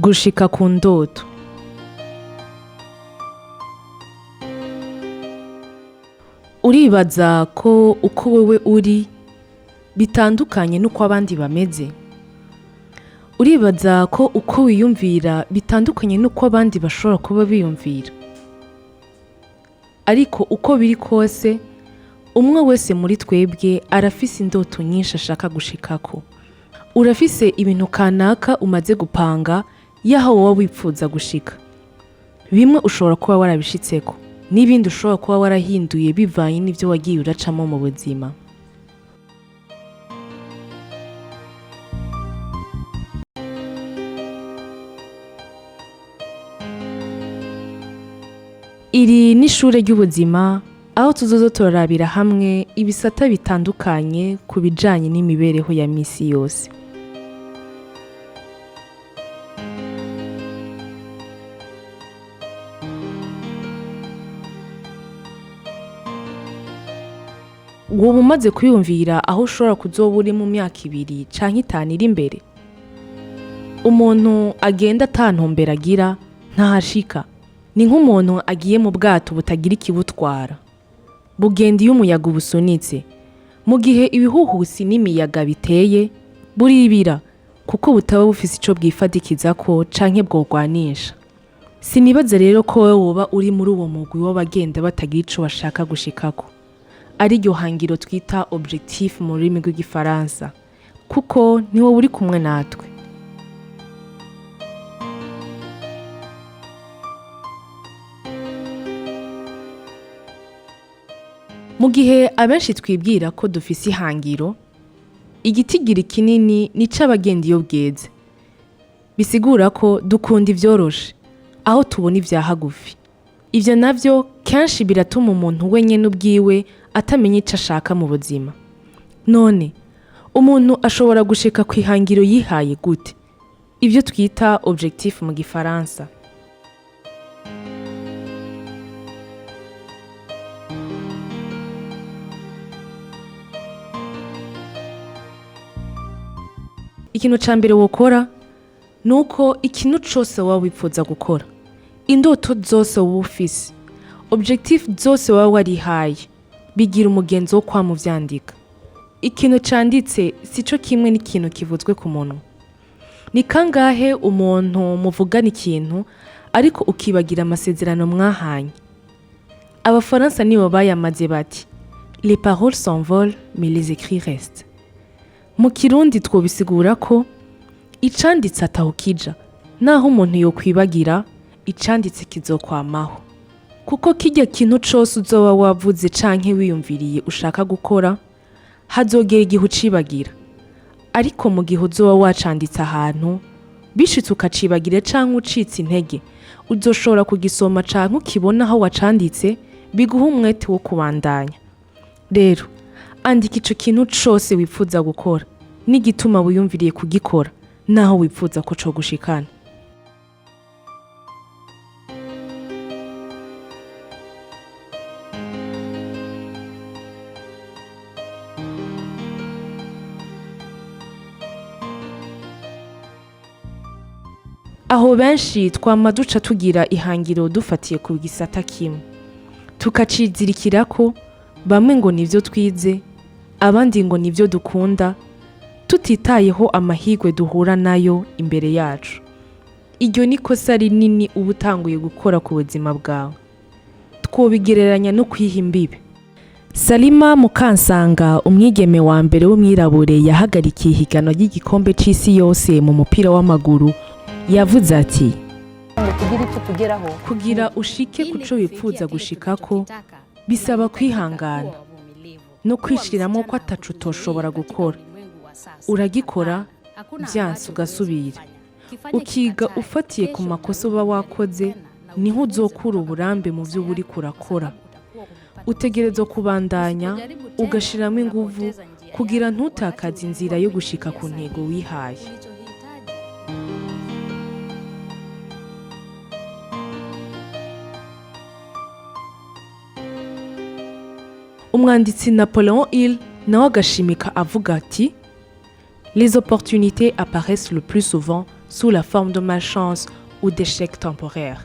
Gushika ku ndoto. Uribaza ko uko wewe uri bitandukanye n'uko abandi bameze? Uribaza ko uko wiyumvira bitandukanye n'uko abandi bashobora kuba biyumvira? Ariko uko biri kose, umwe wese muri twebwe arafise indoto nyinshi ashaka gushikako. Urafise ibintu kanaka umaze gupanga y'aho woba wipfuza gushika. Bimwe ushobora kuba warabishitseko, n'ibindi ushobora kuba warahinduye bivanye n'ivyo wagiye uracamo mu buzima. Iri ni ishure ry'ubuzima aho tuzoza turarabira hamwe ibisata bitandukanye ku bijanye n'imibereho ya misi yose. Woba umaze kwiyumvira aho ushobora kuzoba uri mu myaka 2 canke 5 iri imbere? Umuntu agenda ata ntumbero agira ntahashika. Ni nk'umuntu agiye mu bwato butagira ikibutwara. Bugenda iyo umuyaga ubusunitse. Mu gihe ibihuhusi n'imiyaga biteye, buribira kuko butaba bufise ico bwifadikizako canke bwogwanisha. Sinibaza rero ko wewe woba uri muri uwo mugwi w'abagenda batagira ico bashaka gushikako. Ariryo hangiro twita objectif mu rurimi rw'igifaransa. Kuko ntiwoba uri kumwe natwe. Mu gihe abenshi twibwira ko dufise ihangiro, igitigiri kinini ni c'abagenda iyo bweze. Bisigura ko dukunda ivyoroshe, aho tubona ivya hagufi. Ivyo navyo kenshi biratuma umuntu wenyene ubwiwe atamenya ico ashaka mu buzima. None, umuntu ashobora gushika kw'ihangiro yihaye gute? Ivyo twita objectif mu gifaransa. Ikintu ca mbere wokora nuko ikintu cose woba wipfuza gukora, indoto zose woba ufise, objectif zose woba warihaye, bigira umugenzo wo kwama uvyandika. Ikintu canditse sico kimwe n'ikintu kivuzwe ku munwa. Ni kangahe umuntu muvugana ikintu ariko ukibagira amasezerano mwahanye? Abafaransa nibo bayamaze bati les paroles s'envolent mais les écrits restent. Mu kirundi twobisigura ko icanditse ataho kija, naho umuntu yokwibagira icanditse kizokwamaho. Kuko kirya kintu cose uzoba wavuze canke wiyumviriye ushaka gukora, hazogera igihe ucibagira. Ariko mu gihe uzoba wacanditse ahantu, bishitse ukacibagira canke ucitse intege, uzoshobora kugisoma canke ukibona aho wacanditse, biguha umwete wo kubandanya. Rero, andika ico kintu cose wipfuza gukora, n'igituma wiyumviriye kugikora, naho wipfuza ko cogushikana. Aho benshi twama duca tugira ihangiro dufatiye ku gisata kimwe, tukacizirikirako, bamwe ngo nivyo twize, abandi ngo nivyo dukunda, tutitayeho amahirwe duhura nayo imbere yacu. Iryo ni kosa rinini uba utanguye gukora ku buzima bwawe. Twobigereranya no kwiha imbibe. Salima Mukansanga, umwigeme wa mbere w'umwirabure yahagarikiye ihiganwa ry'igikombe c'isi yose mu mupira w'amaguru, yavuze ati: Ngo kugira icyo tugeraho, Kugira ushike kuco wipfuza gushikako bisaba kwihangana no kwishiriramo ko ataco utoshobora gukora. Uragikora, vyanse ugasubira, ukiga ufatiye ku makosa uba wakoze, niho uzokura uburambe mu vyo uba uriko urakora. Utegerezwa kubandanya ugashiramo inguvu kugira ntutakaze inzira yo gushika ku ntego wihaye. Umwanditsi Napoleon Hill nawe agashimika avuga ati: Les opportunités apparaissent le plus souvent sous la forme de malchance ou d'échec temporaire.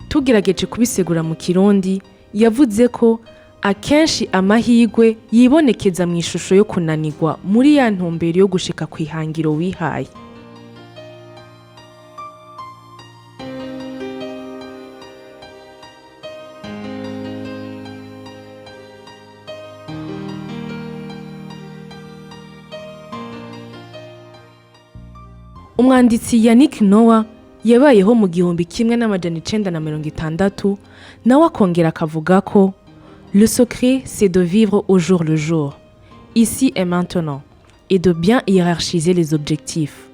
Tugerageje kubisigura mu Kirundi, yavuze ko akenshi amahirwe yibonekeza mu ishusho yo kunanirwa muri ya ntumbero yo gushika ku ihangiro wihaye. Umwanditsi Yannick Noah yabayeho mu 1960, nawe akongera akavuga ko "Le secret, c'est de vivre au jour le jour, ici et maintenant, et de bien hiérarchiser les objectifs.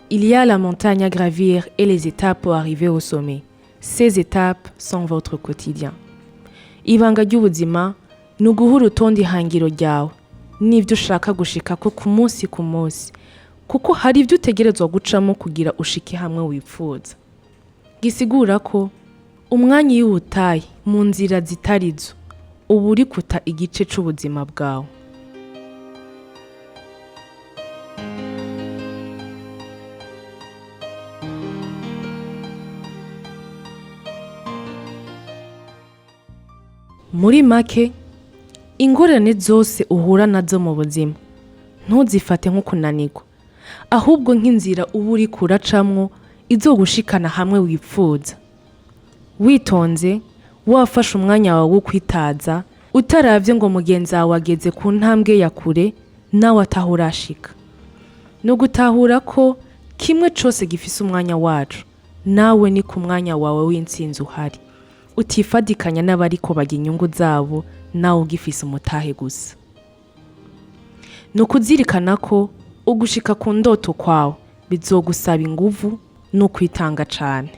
Il y a la montagne à gravir et les étapes pour arriver au sommet. Ces étapes sont votre quotidien." Ibanga ry'ubuzima ni uguha urutonde ihangiro ryawe n'ibyo ushaka gushikako ku munsi ku munsi, kuko hari ibyo utegerezwa gucamo kugira ushike hamwe wipfuza. Gisigura ko umwanya iyo uwutaye mu nzira zitarizo, uba uri kuta igice c'ubuzima bwawe. Muri make, ingorane zose uhura nazo mu buzima ntuzifate nko kunanirwa, ahubwo nk'inzira uba uriko uracamwo izogushikana hamwe wipfuza. Witonze, wafashe umwanya wawe wo kwitaza, utaravye ngo mugenzi wawe ageze ku ntambwe ya kure nawe ataho urashika. Ni ugutahura ko kimwe cose gifise umwanya waco, nawe ni ku mwanya wawe w'intsinzi uhari. Utifadikanya n'abariko barya inyungu zabo nawe ugifise umutahe gusa. Ni ukuzirikana ko ugushika ku ndoto kwawe bizogusaba inguvu no kwitanga cane.